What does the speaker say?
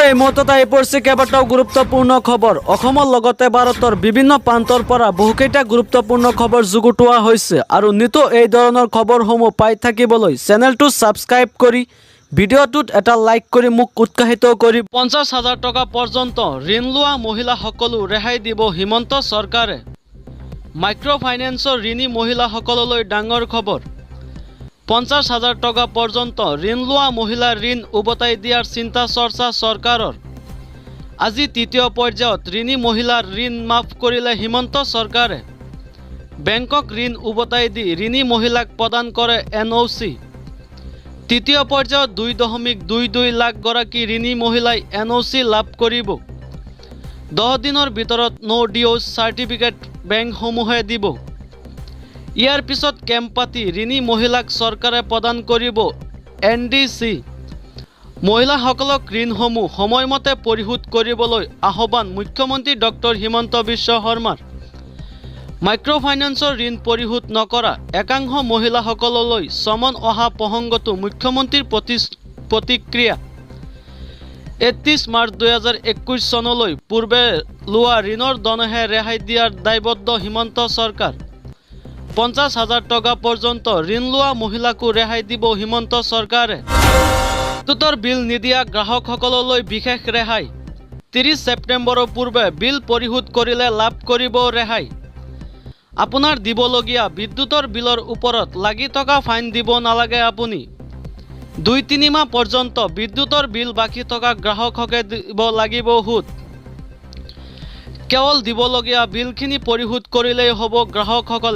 এই মুহূৰ্তত আহি পৰিছে কেইবাটাও গুৰুত্বপূৰ্ণ খবৰ। অসমৰ লগতে ভাৰতৰ বিভিন্ন প্ৰান্তৰ পৰা বহুকেইটা গুৰুত্বপূৰ্ণ খবৰ যুগুতোৱা হৈছে আৰু নিতৌ এই ধৰণৰ খবৰসমূহ পাই থাকিবলৈ চেনেলটো ছাবস্ক্ৰাইব কৰি ভিডিঅ'টোত এটা লাইক কৰি মোক উৎসাহিত কৰি। 50,000 টকা পৰ্যন্ত ঋণ লোৱা মহিলাসকলো ৰেহাই দিব হিমন্ত চৰকাৰে। মাইক্ৰ' ফাইনেন্সৰ ঋণী মহিলাসকললৈ ডাঙৰ খবৰ। 50,000 টকা পৰ্যন্ত ঋণ লোৱা মহিলাৰ ঋণ উভতাই দিয়াৰ চিন্তা চৰ্চা চৰকাৰৰ। আজি তৃতীয় পৰ্যায়ত ঋণী মহিলাৰ ঋণ মাফ কৰিলে হিমন্ত চৰকাৰে। বেংকক ঋণ উভতাই দি ঋণী মহিলাক প্ৰদান কৰে এনঅ'চি। তৃতীয় পৰ্যায়ত 2.22 লাখ গৰাকী ঋণী মহিলাই এনঅ'চি লাভ কৰিব। 10 দিনৰ ভিতৰত ন' ডিউজ চাৰ্টিফিকেট বেংকসমূহে দিব। ইয়াৰ পিছত কেম্প পাতি ঋণী মহিলাক চৰকাৰে প্ৰদান কৰিব এনডিচি। মহিলাসকলক ঋণসমূহ সময়মতে পৰিশোধ কৰিবলৈ আহ্বান মুখ্যমন্ত্ৰী ডক্টৰ হিমন্ত বিশ্ব শৰ্মাৰ। মাইক্ৰ' ফাইনেন্সৰ ঋণ পৰিশোধ নকৰা একাংশ মহিলাসকললৈ চমন অহা প্ৰসংগতো মুখ্যমন্ত্ৰীৰ প্ৰতিক্ৰিয়া। 31 মাৰ্চ 2021 চনলৈ পূৰ্বে লোৱা ঋণৰ ধনহে ৰেহাই দিয়াৰ দায়বদ্ধ হিমন্ত চৰকাৰ। 50,000 টকা পৰ্যন্ত ঋণ লোৱা মহিলাকো ৰেহাই দিব হিমন্ত চৰকাৰে। বিদ্যুতৰ বিল নিদিয়া গ্ৰাহকসকললৈ বিশেষ ৰেহাই। 30 ছেপ্টেম্বৰৰ পূৰ্বে বিল পৰিশোধ কৰিলে লাভ কৰিব ৰেহাই। আপোনাৰ দিবলগীয়া বিদ্যুতৰ বিলৰ ওপৰত লাগি থকা ফাইন দিব নালাগে আপুনি। 2-3 মাহ পৰ্যন্ত বিদ্যুতৰ বিল বাকী থকা গ্ৰাহককে দিব লাগিব সুদ। কেৱল দিবলগীয়া বিলখিনি পৰিশোধ কৰিলেই হ'ব গ্ৰাহকসকলে।